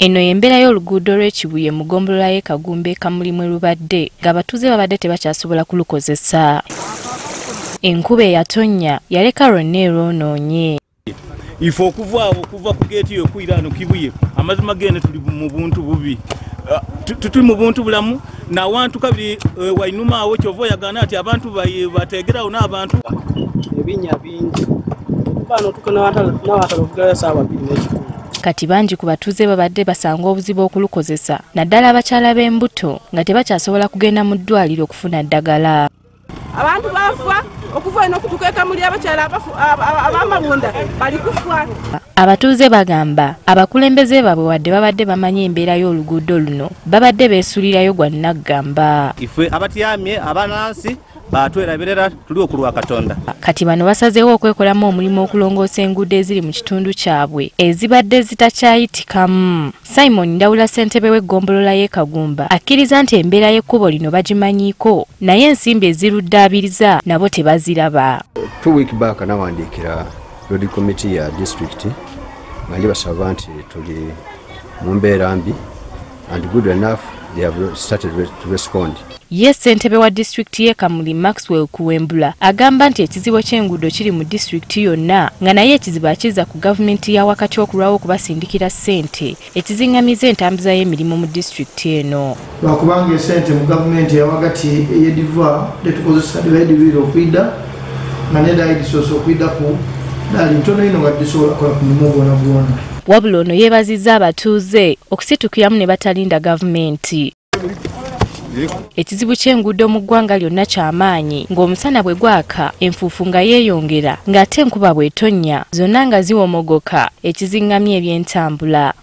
Eno y'embeera y'oluguudo lw'Ekibuye mu ggombolola y'e Kagumba e Kamuli mwe lubadde ng'abatuuze babadde tebakyasobola kulukozesa. Enkuba eyatonnya yaleka lwonna erwonoonye. Ife okuvaawo okuva ku geeti yokwiraano Kibuye, amazima gene tuli mu buntu bubi, tuli mu buntu bulamu nawantu kabiri wainuma awo kyova oyagana ati abantu bategerawo n'abantu. Ebinnya bingi okuva n'otuuka n'awatala okugalayo ssaawa 2:15. Kati bangi ku batuuze babadde basanga obuzibu okulukozesa naddala abakyala b'embuto nga tebakyasobola kugenda mu ddwaliro okufuna ddagala. Abantu bafa okuva eno okutuuka e Kamuli, abakyala ab'amabunda bali kufa. Abatuuze bagamba abakulembeze baabwe wadde babadde bamanyi embeera y'oluguudo luno babadde beesulirayo gwa nnaggamba. Ife abatyamye abanansi batwerabirera tuli okulwa Katonda. Kati bano basazeewo okwekolamu omulimu okulongoosa enguudo eziri mu kitundu kyabwe ezibadde zitakyayitikamu. Simon Ndawula ssentebe w'eggombolola y'e Kagumba akkiriza nti embeera y'ekkubo lino bagimanyiiko naye ensimbi eziruddaabiriza nabo tebaziraba. 2 week back nawandiikira road committee ya district nga ndibasaba nti tuli mu mbeera mbi, and good enough they have started to respond. Ye ssentebe wa disitulikiti y'e Kamuli Maxwell Kuwembula agamba nti ekizibu ky'enguudo kiri mu disitulikiti yonna nga naye ekizibu akizza ku gavumenti ya wakati okulwawo okubasindikira ssente ekizingamiza entambuza y'emirimu mu disitulikiti eno. Lwakubanga essente mu gavumenti ya wakati eyediva detukozesa dibaediwire okwidda nga nedaidisoose okwiddaku daali ntono ino nga disobola kukola ku mulimu gwona gwona. Wabula ono yeebazizza abatuuze okusitukiramu ne batalinda gavumenti. Ekizibu ky'enguudo mu ggwanga lyonna ky'amaanyi ng'omusana bwe gwaka enfuufu nga yeeyongera ng'ate enkuba bw'etonnya zonna nga ziwomogoka ekizingamya ebyentambula.